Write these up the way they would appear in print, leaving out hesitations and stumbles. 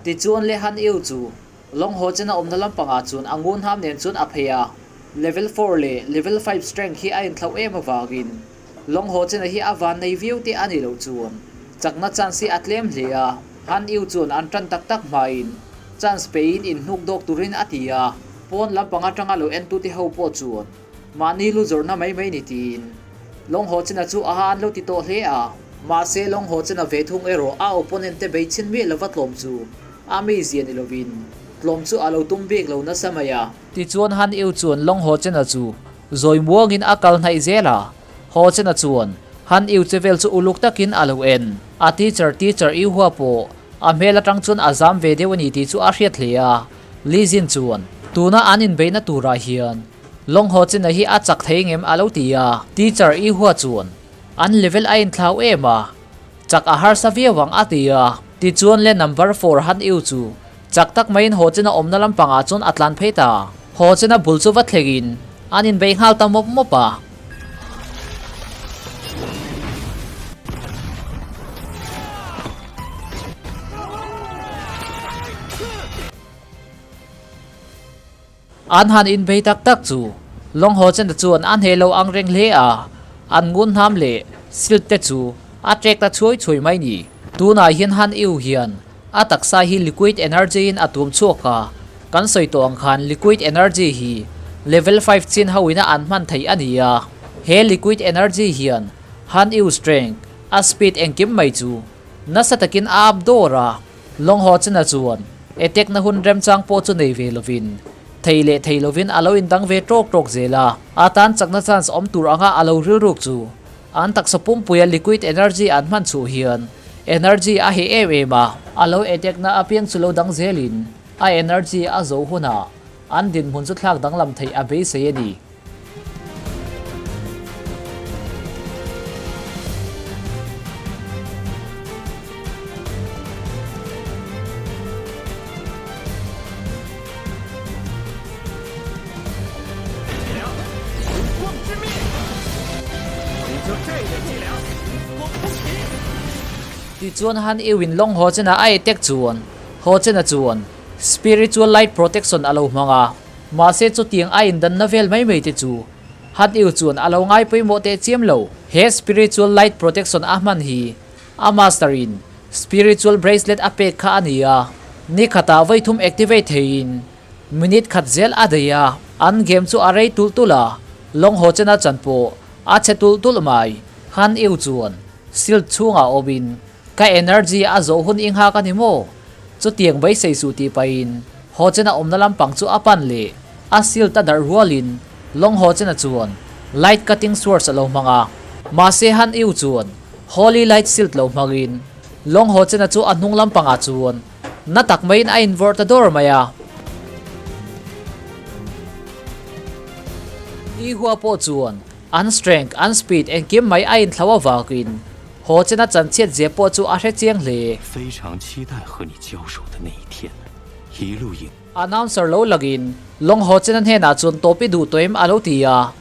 Tichuan le Han Yu chu Long Ho Chen a awmna lampangah chuan a ngun ham nen chuan a phei a, level four leh level five strength hi a inthlauh em avangin Long Ho Chen-a hi a van nei viau te a nih loh chuan chakna chance hi a tlem hle a, Han Yu chuan an tan tak tak hmain chance peiin inhnuk dawk turin a ti a, pawn lampang atanga lo entute ho pawh chuan Mahni lu zawrhna mai mai ni tiin Long Ho Chena chu a ha an lo ti tawh hle a. Mahse Long Ho Chena ve thung erawh a opponent te bei chhin miah lova tlawm chu a mizia ni lovin tlawm chu a lo tum bik lo nasa mai a. Tichuan Han Yu chuan Long Ho Chena chu zawi muangin a kal hnaih zel a, Ho Chena chuan Han Yu che vel chu uluk takin a lo en. A teacher teacher Yu Hua pawh a hmel atang chuan a zam ve deuh a ni tih chu a hriat hle a, Li Jin chuan tuna an inbeihna turah hian Long Ho Chena hi a chak thei ngem a lo ti a, Teacher I Hua chuan an level a inthlau em a, chak a harsa viau ang a ti a. Tichuan le number four Han Yu chu chak tak maiin Ho Chena awmna lampangah chuan a tlan phei ta. Ho Chena bul chu va thlengin an inbei nghal ta mawp mawp a. An han inbei tak tak chu Long Ho Chen-a chuan a hneh lo ang reng hle a, an ngun hnam leh silk te chu a trek ta chhuai chhuai mai ni. Tunah hian Han Yu hian a taksa hi liquid energy in a tum chhuak a, kan sawi tawh ang khan liquid energy hi level five chin ho ina an hman theih a ni a, he liquid energy hian Han Yu strength, a speed engkim mai chu nasa takin a up dawr a. Long Ho Chen-a chuan attack na hun remchang pawh chu nei ve lovin, thei leh thei lovin a lo indang ve tawk tawk zel a. A tan chakna chance awm tur anga a lo rilruk chu an taksa pumpuia liquid energy an hman chhuh hian energy a heh em em a. A lo attack na apiang chu lo dang zelin a energy a zo hunah an dinhmun chu thlak danglam theih a beisei a ni. Tichuan Han Ewin lawng haw chenah a attack chuan haw chena chuan spiritual light protection a lo hmang a. Mahse chutiang a indanna vel mai mai te chu Han Yu chuan a lo ngai pawimawh teh chiam lo. He spiritual light protection a hman hi a master in spiritual bracelet a pek kha a ni a, ni khatah vawi thum activate theiin minute khat zel a daih a, an game chu a rei tulh tulh a, lawng haw chena chan pawh a chhe tulh tulh mai. Han Yu chuan shield chhungah awmin Ka energy a zawh hun i nghak a ni maw? Chutiang beisei suh tih pahin Ho Chena awmna lampang chu a pan leh a seal ta darh rualin Long Ho Chena chuan light cutting swords a lo hmang a. Mahse Han Yu chuan Holy Light Shield lo hmangin Long Ho Chena chu a hnung lampangah chuan na tak maiin a invawrh ta dawr mai a. I Hua pawh chuan an strength, an speed engkim mai a inthlau avangin Ho chena chanchhiat zia pawh chu a hre chiang hle. Announcer lo langin Long Ho Chena hnenah chuan tawp i duh tawh em a lo ti a.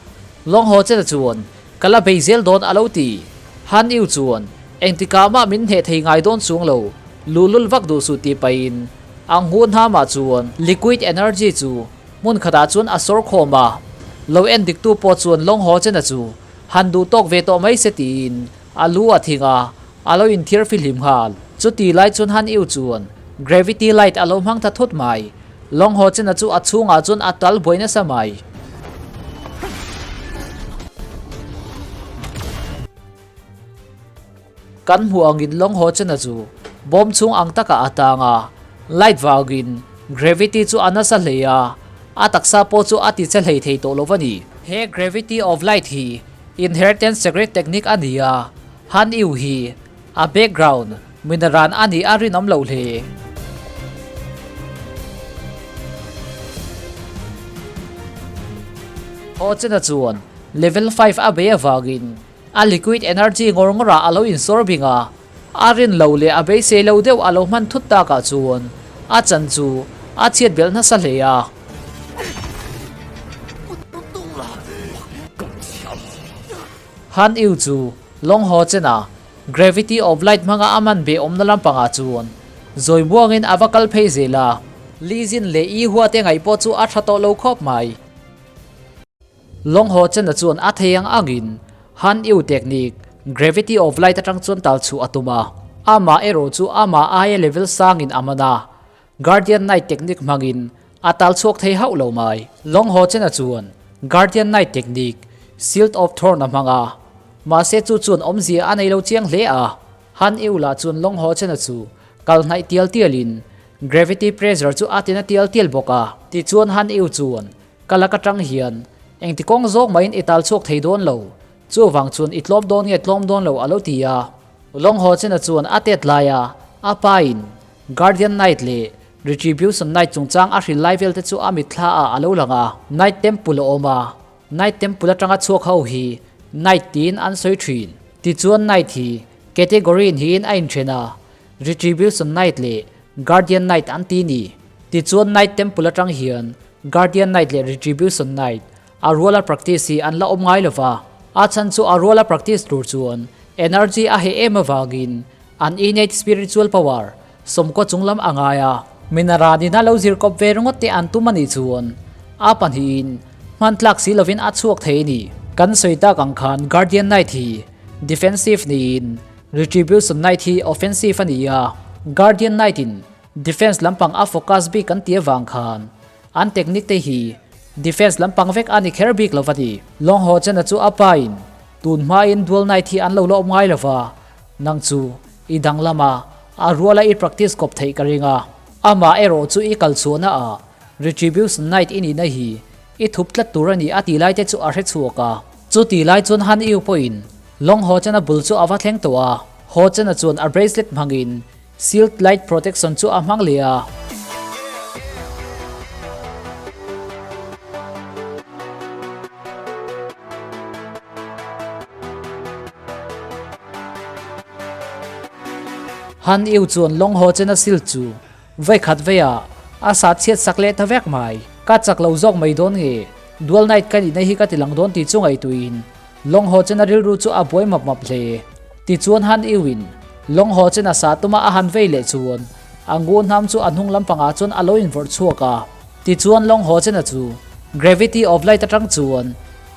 Long Ho Chena chuan Ka la bei zel dawn a lo ti. Han Yu chuan Engtikah mah min hneh thei ngai dawn chuang lo, luhlul vak duh suh tih pahin a nghu hnamah chuan liquid energy chu hmun khatah chuan a sawr khawm a. Lo en diktu pawh chuan Long Ho Chena chu han duh tawk ve tawh mai se tiin A lu a thing a, a lo inthiar fihlim nghal. Chuti lai chuan Han Yu chuan gravity light a lo hmang ta thut mai. Long Ho Chena chu a chhungah chuan a tal buai nasa mai. Kan hmuh angin Long Ho Chena chu bawm chhung ang takah a tang a, light vangin gravity chu a nasa hle a, a taksa pawh chu a ti che hlei thei tawh lo a ni. He gravity of light hi Inheritance secret technique a ni a, Han Yu hi a background minaran a nih a rinawm loh hle. Ho Chena chuan level five a bei avangin a liquid energy ngawr ngawrah a lo insawr bing a, a rin lo leh a beisei lo deuh a lo hman thut takah chuan a chan chu a chhiat belh nasa hle a. Han Yu chu Long Ho Chena Gravity of Light hmanga a man ve awmna lampangah chuan Zawi muangin a va kal phei zel a. Li Jin leh Yi Hua te ngaih pawh chu a tha tawh lo khawp mai. Long Ho Chen-a chuan a thei ang angin Han Yu technique, Gravity of Light atang chuan tal chhuah a tum a. Amah erawh chu amah aia level sangin a man a, Guardian Knight technique hmangin a tal chhuak thei hauh lo mai. Long Ho Chen-a chuan Guardian Knight technique, Shield of Thorn a hmang a, mahse chu chuan awmzia a nei lo chiang hle a. Han Yu lah chuan Long Ho Chen-a chu kal hnaih tial tialin gravity pressure chu a tina tial tial bawk a. Tichuan Han Yu chuan Ka lak atang hian engti kawng zawk mahin i tal chhuak thei dawn lo, chuvang chuan i tlawm dawn nge tlawm dawn lo a lo ti a. Long Ho Chen-a chuan a tet lai a, a pain Guardian Knight leh Retribution Knight chungchang a hrilh lai vel te chu a mitthla ah a lo lang a. Knight Temple a awm a, Knight Temple atanga chhuak ho hi Knight tiin an sawi thin. Tichuan Knight hi category niin a inthen a, Retribution Knight leh Guardian Knight an ti ni. Tichuan Knight Temple atang hian Guardian Knight leh Retribution Knight a ruala practice hi an la awm ngai lova. A chhan chu a ruala practice tur chuan energy a heh em avangin an innate spiritual power sawmkaw chunglam a ngai a. Minara nina lo zir kawp ve ringawt te an tum a nih chuan a pahnihin hman tlak si lovin a chhuak thei a ni. Kan sawi tak ang khan Guardian Knight hi defensive niin Retribution Knight hi offensive a ni a, Guardian Knight in defense lampang a focus bik an ti avang khan an technique te hi defense lampang vek a ni kher bik lo va ti. Long Ho Chen-a chu a pa in tun hmain Dual Knight hi an lo la awm ngai lo va, nang chu i danglam a, a ruala i practice kawp theih ka ring a, amah erawh chu i kal chhuahna ah Retribution Knight i nihna hi i thup tlat tur a ni a ti lai te chu a hre chhuak a. Chuti lai chuan Han Yu pawhin Long Ho Chen-a bul chu a va thleng tawh a, Ho Chen-a chuan a bracelet hmangin Shield Light Protection chu a hmang leh a. Han Yu chuan Long Ho Chen-a shield chu Vawi khat veiah a sa chhiat sak leh ta vek mai. Ka chak lo zawk mai dawn nge? Dual Knight ka nihna hi ka ti lang dawn tih chu ngaihtuihin Long Ho Chen-a rilru chu a buai map map hle. Tichuan Han Iu-in Long Ho Chen-a sa tuma a han vei leh chuan a ngu hnam chu a hnung lampangah chuan a lo invawrh chhuak a. Tichuan Long Ho Chen-a chu Gravity of Light atang chuan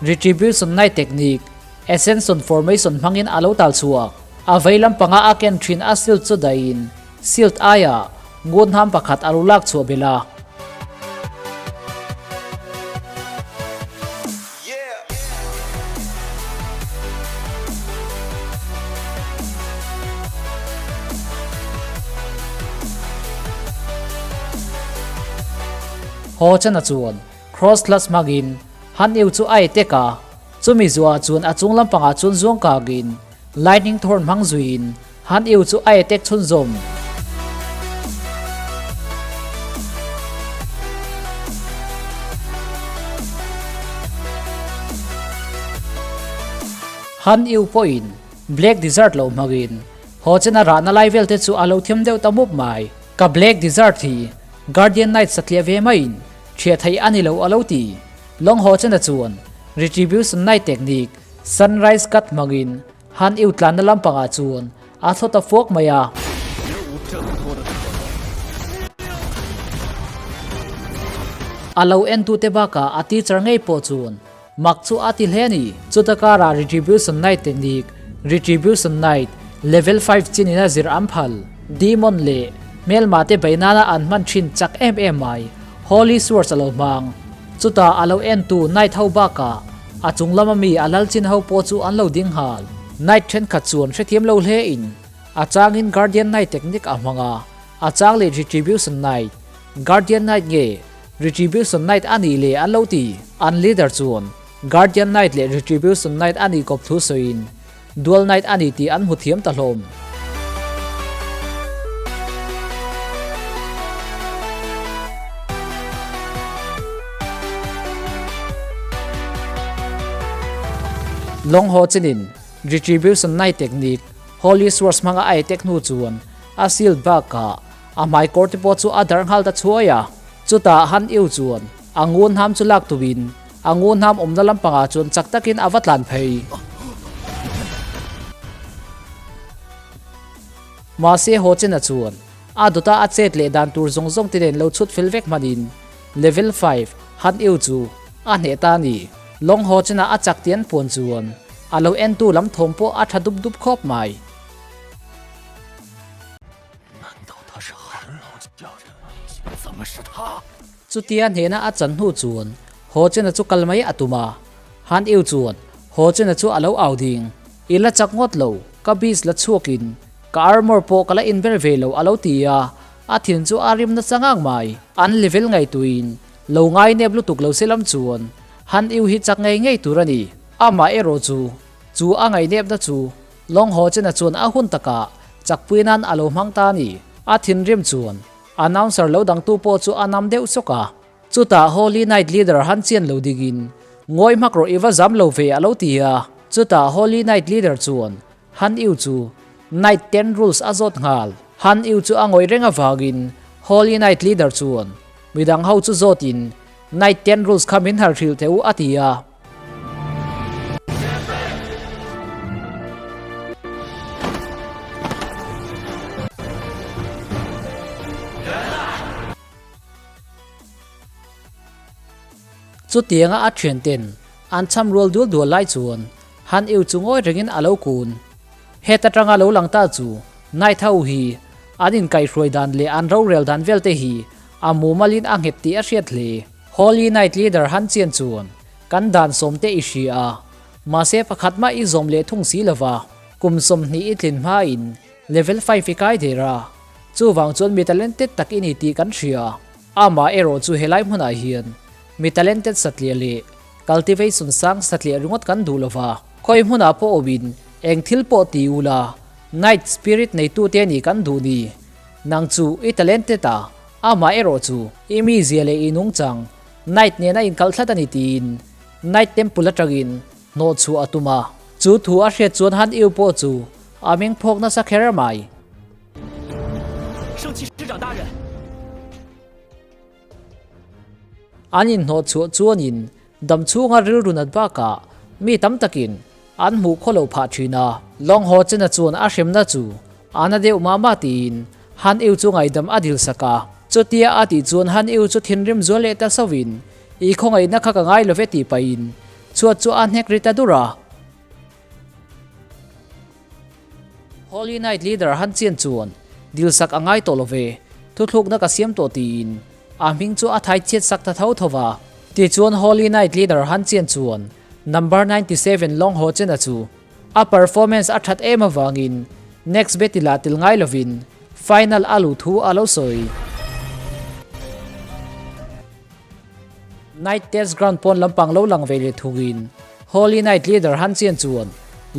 Retribution Knight Technique, Ascension Formation hmangin a lo tal chhuak. A vei lampanga a ken thin a shield chu dahin Silt aiah ngun hnam pakhat a lo lak chhuah belh a. Haw chana chuan cross class hmangin Han Eu chu a etek a, chumi zuah chuan a chung lampangah chuan zuang kakin lightning thorn hmang zuiin Han Eu chu a attack chhunzawm. Han Eu pawhin Black Desert lo hmangin haw chen a rahna lai vel te chu a lo thiam deuh ta mup mai. Ka Black Desert hi Guardian Knight satliah ve maiin ṭhiah theih a ni lo a lo ti. Long haw chen a chuan Retribution Knight technique Sunrise Cut hmangin Han eu tlanna lampangah chuan a thaw ta fuak mai a. A lo entute bakah a teacher ngei pawh chuan mak chu a ti hle a ni. Chuta karah Retribution Knight technique, Retribution Knight, level 5 chin in a zir an phal. Demon leh hmelma te bei nana an hman thin chak em em mai, Holy Swords a lo hmang. Chutah a lo entu Knight ho bakah A chung lama mi a lal chin ho pawh chu an lo ding nghal. Knight thenkhat chuan hrethiam lo hle in a changin Guardian Knight technique a hmang a, a chang leh Retribution Knight, Guardian Knight nge Retribution Knight a nih le an lo ti. An leader chuan Guardian Knight leh Retribution Knight a nih kawp thu sawiin Dual Knight a ni tih an hmu thiam ta hlawm. Long haw chinin Retribution Knight technique Holy Swords hmanga a attack hnu chuan a shield bakah a hmai kawr te pawh chu a darh nghal ta chhuai a. Chutah Han Yu chuan a ngun hnam chu lak tuin A ngun hnam awmna lampangah chuan chak takin a va tlan phei. Mahse Ho Chen-a chuan A dawta a chet leh dan tur zawng zawng te nen lo chhut fel vek hmanin Level 5 Han Yu chu a hneh ta a ni. Lawng haw chenah a chak tih an puan chuan a lo entu lam thawm pawh a tha dup dup khawp mai. Chutia hnehna a chan hnu chuan haw chena chu kal mai a tum a, Han Yu chuan haw chena chu a lo au ding. I la chak ngawt lo, ka beast la chhuakin ka armor pawh ka la inber ve lo a lo ti a, a thin chu a rim nasa ngang mai. An level ngaihtuin lo ngai nep lutuk lo se lam chuan Han Yu hi chak ngei ngei tur a ni. Amah erawh chu, chu a ngaihnepna chu Lawng haw chena chuan a hun takah chakpui nan a lo hmang ta a ni. A thinrim chuan announcer lo dangtu pawh chu a nam deuh sawk a. Chutah Holy Night Leader han chian lo dingin, Ngawi hmak rawh i va zam lo ve a lo ti a. Chutah Holy Night Leader chuan Han Yu chu Night Ten Rules a zawt nghal. Han Yu chu a ngawih reng avangin Holy Night Leader chuan midang ho chu zawtin Night Ten Rules kha min har hrilh teh u a ti a. Chutianga a thianten an cham rual dual dual lai chuan Han Yu chu ngawi rengin a lo kun. Heta tanga lo lang ta chu Night ho hi an inkaihhruai dan leh an rorel dan vel te hi a mumalin a nghet tih a hriat hle. Holy Night Leader Han Chian chuan kan dan sawm te i hria a, mahse pakhat mah i zawm leh thung si lova, kum 20 i tlin hmain level 5 i kai der a, chuvang chuan mi talented tak i ni tih kan hria. Amah erawh chu helai hmunah hian mi talented satliah leh cultivation sang satliah ringawt kan duh lova, khawi hmunah pawh awmin eng thil pawh ti ula Night Spirit neitute nih kan duh ni. Nang chu i talented a, Amah erawh chu i mizia leh i nungchang Night nena inkalh tlat a ni tiin Night Temple atangin hnawh chhuah a tum a. Chu thu a hriat chuan Han Yu pawh chu a meng phawk nasa kher mai. An inhnawh chhuah chuanin dam chhunga rilru nat bakah mi tam takin an hmuh khaw lo phah thin a. Lawng haw chena chuan a hremna chu a na deuh mah mah tiin Han Yu chu ngaidam a dil sak a. Chutia a tih chuan Han Yu chu thinrim zual leh ta sauhin, I khawngaihna kha ka ngai lo ve tih pahin chhuat chu a hnek ri ta dur a. Holy Night Leader han chian chuan dil sak a ngai tawh lo ve, thuthlukna ka siam tawh tiin a hming chu a thai chhiat sak ta tho tho va. Tichuan Holy Night Leader han chian chuan Number 97 lawng haw chena chu a performance a that em avangin next battle ah tel ngai lovin final a luh thu a lo sawi. Night Test Ground pawn lampang lo lang ve leh thungin Holy Night Leader han chian chuan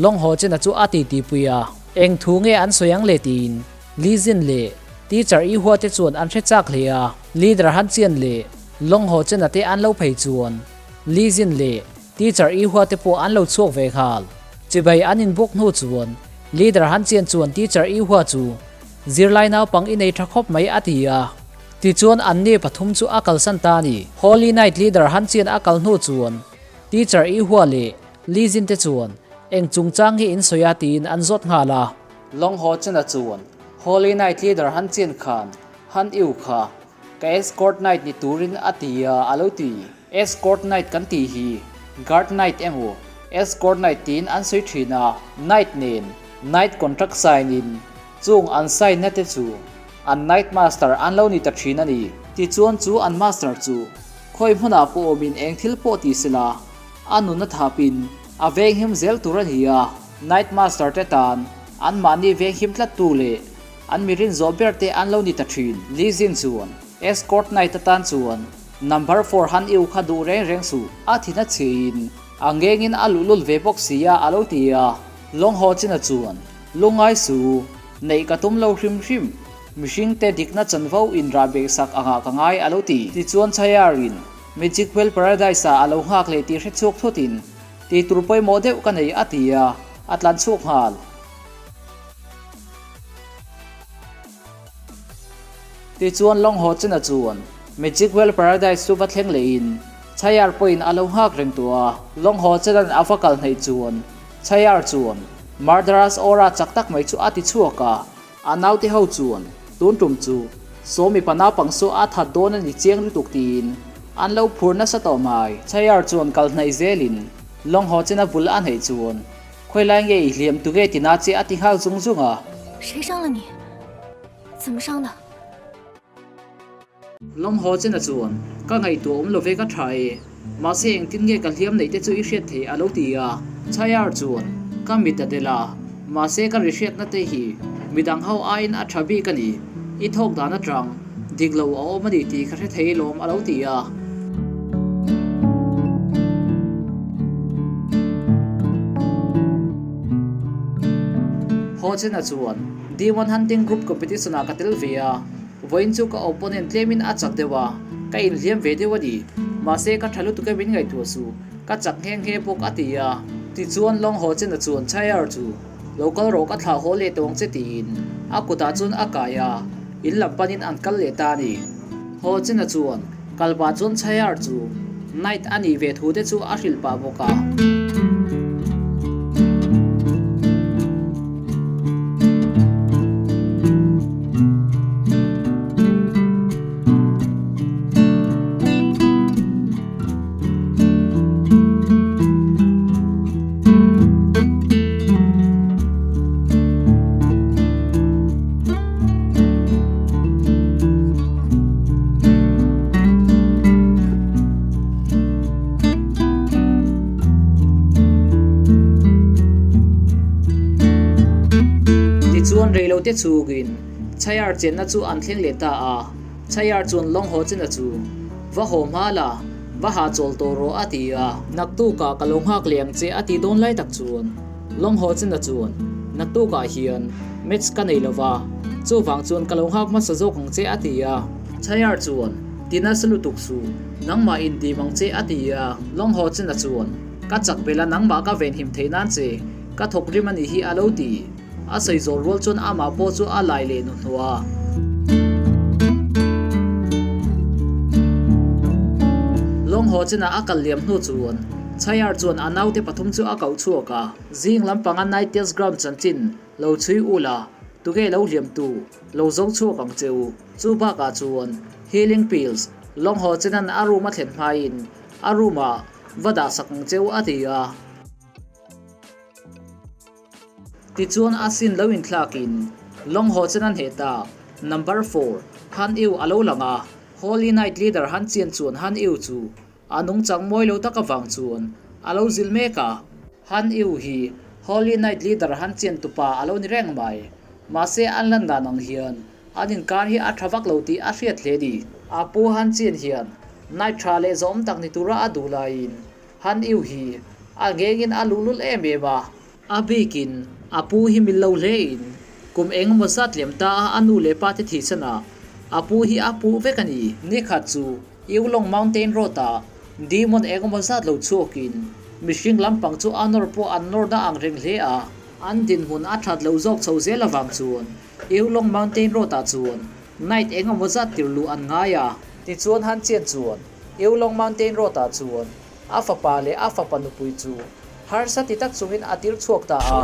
lawng haw chena chu a titi pui a, eng thu nge an sawi ang le tiin Li Zin leh Teacher I Hua te chuan an hre chak hle a, Leader han chian leh lawng haw chena te an lo phei chuan Li Zin leh Teacher I Hua te pawh an lo chhuak ve nghal. Chibai an inbuk hnu chuan Leader han chian chuan Teacher I Hua chu zirlai naupang i nei tha khawp mai a ti a. Tichuan anni pathum chu a kalsan ta a ni. Holy Night Leader han chian a kal hnu chuan Teacher I Hua leh Li Jin te chuan eng chungchang hi in sawi a tiin an zawt nghal a. Long Ho Chena chuan Holy Night Leader han chian khan Han Yu kha ka escort night ni turin a ti a a lo ti. Escort night kan tih hi guard night emaw escort night tiin an sawi thin a, night nen night contract sign in chung an sign na te chu an night master an lo ni ta thin a ni. Tichuan chu an master chu khawi hmunah pawh awmin eng thil pawh ti sela a nunna thapin a venghim zel tur a ni a, night master te tan anmahni venghim tlat tu leh an mirin zawh ber te an lo ni ta thin. Lizin chuan escort night atan chuan Number 4 han iu kha duh reng reng suh, a thin a chhiin a ngengin a luhlul ve bawk si a a lo ti a. Lawng haw china chuan, Lungngai su, neih ka tum lo hrim hrim, mihring te dikna chanvo inrah bek sak angah ka ngai a lo ti. Tichuan Chhaiarin Magic Well Paradise ah a lo nghak leh tih hre chhuak thutin, Tih tur pawimawh deuh ka nei a ti a, a tlan chhuak nghal. Tichuan lawng haw chena chuan Magic Well Paradise chu va thleng lehin Chhayar pawhin a lo nghak reng tawh a. Lawng haw chenan a va kal hnaih chuan Chhayar chuan Murderous Aura chak tak mai chu a ti chhuak a. A naute ho chuan Tun tum chu saw mipa naupang saw a that dawn a ni chiang lutuk tiin an lo phur nasa tawh mai. Chhayar chuan kal hnaih zelin lawng haw chena bul a hneih chuan Khawilai nge i hliam tu nge tina che a ti nghal zung zung a. Lawng haw chena chuan ka ngaihtuah awm lo ve ka tha e, mahse engtin nge ka hliam neih te chu i hriat theih a lo ti a. Chhayar chuan ka mit a del a, mahse ka ri hriatna te hi midang ho aiin a tha bik a ni, i thawk dan atang dik lo a awm a ni tih ka hre thei lawm a lo ti a. Haw chena chuan Demon Hunting Group Competition ah ka tel ve a. Vawiin chu ka opponent tlemin a chak deuh a, ka inhliam ve deuh a ni. Mahse ka tha lutuk e min ngaihtuah suh, ka chak nghe nghe bawk a ti a. Tichuan Long Ho Chena chuan Chayar chu lo kal rawh ka thlah haw leh tawng che tiin a kutah chuan a kai a, in lam panin an kal leh ta a ni. Ho Chena chuan kal pah chuan Chayar chu Knight a nih ve thu te chu a hrilh pah bawk a. Tichuan reilote chungin Chhayar chenna chu an thleng leh ta a, Chhayar chuan lawng haw chena chu va haw hma la, va ha chawl tawh rawh a ti a. Naktukah ka lo nghak leh ang che a ti dawn lai tak chuan lawng haw chena chuan naktukah hian match ka nei lo va, chuvang chuan ka lo nghak hmasa zawk ang che a ti a. Chhayar chuan Ti nasa lutuk suh, nangmah in dim ang che a ti a, lawng haw chena chuan ka chak bel a nangmah ka venhim theih nan che ka thawk rim a nih hi a lo ti. A sawi zawh rual chuan amah pawh chu a lai leh hnuhnawh a. Lawng haw chena a kal liam hnu chuan Chhayar chuan a naute pathum chu a koh chhuak a. Zing lampanga Night Test Ground chanchin lo chhui u la, tuge lo hliam tu lo zawng chhuak ang che u. Chu bakah chuan Healing Pills lawng haw chenan a room a thlen hmain a room ah va dah sak ang che u a ti a. Tichuan a sin lo inthlakin lawng haw chen a hneh tak Number 4 Han Yu a lo lang a, Holy Knight Leader Han Chien chuan Han Yu chu a nungchang mawi lo tak avang chuan a lo zilh mek a. Han Yu hi Holy Knight Leader Han Chien tupa a lo ni reng mai. Mahse an lan dan ang hian an inkar hi a tha vak lo tih a hriat hle ni. A pu Han Chien hian Knight tha leh zawm tak ni tura a duh laiin Han Yu hi a ngengin a luhlul em em a. A bikin a pu hi mil lo hlein kum eng emaw zat liam ta a a nu leh pa te thihsanah a pu hi a puh vek a ni. Nikhat chu Yulong Mountain Road-ah demon eng emaw zat lo chhuakin mihring lampang chu a nawr pawh an nawr na ang reng hle a. An dinhmun a that loh zawk chho zel avang chuan Yulong Mountain Road-ah chuan night eng emaw zat tir luh an ngai a. Tichuan Han Chian chuan Yulong Mountain Road-ah chuan a fapa leh a fapa nupui chu harsa ti tak chungin a tir chhuak ta a.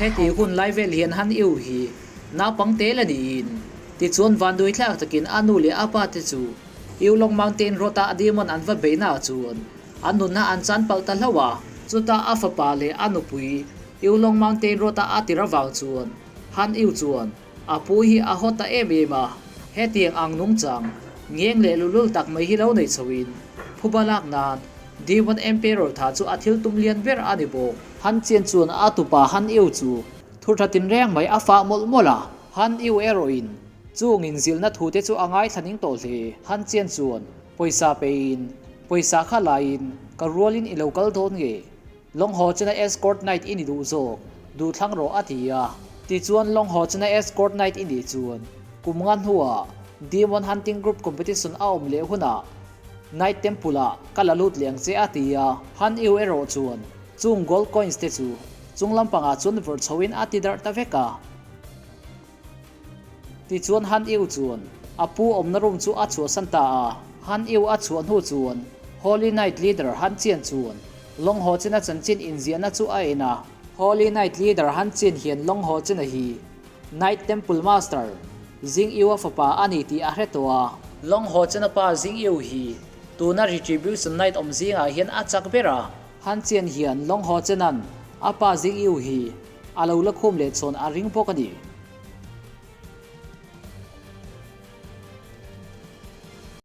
Heti hun lai vel hian Han Yu hi naupang te la niin, tichuan vanduai thlak takin a nu leh a pa te chu Yulong Mountain Road-ah demon an va beihnaah chuan an nunna an chan palh ta hlauh a. Chutah a fapa leh a nupui Yulong Mountain Road-ah a tir avang chuan Han Yu chuan A pu hi a haw ta em em a, hetiang ang nungchang, ngeng leh luhlul tak mai hi lo nei chhoin, phuba lak nan Demon Emperor tha chu a thil tum lian ber a ni bawk. Han Chian chuan a tupa Han Yu chu thu tha tinreng mai a fah mawlh mawlh a. Han Yu erawhin chungin zilhna thu te chu a ngaithla ning tawh hle. Han Chian chuan pawisa peiin, Pawisa kha laiin ka rualin i lo kal dawn nge? Long haw chuna escort knight i ni duh zawk, duh thlang rawh a ti a. Tichuan Long haw chuna escort knight i nih chuan kum nga hnuah Demon Hunting Group Competition a awm leh hunah Knight Temple ah ka la lut leh ang che a ti a. Han Yu erawh chuan chung gold coins te chu chung lampangah chuan vawrh chhoin a ti darh ta vek a. Tichuan Han Yu chuan a pu awmna room chu a chhuahsan ta a. Han Yu a chhuah hnu chuan Holy Knight Leader Han Chian chuan Long Ho Chena chanchin inziahna chu a en a. Holy Knight leader Han Chin hian Long Ho Chena hi Knight Temple Master Jing Yu-a fapa a ni tih a hre tawh a. Long Ho Chena pa Jing Yu hi tuna Retribution Knight awm zingah hian a chak ber a. Han Chin hian Long Ho Chena'n a pa Jing Yu hi a lo la khum leh chhawn a ring bawk a ni.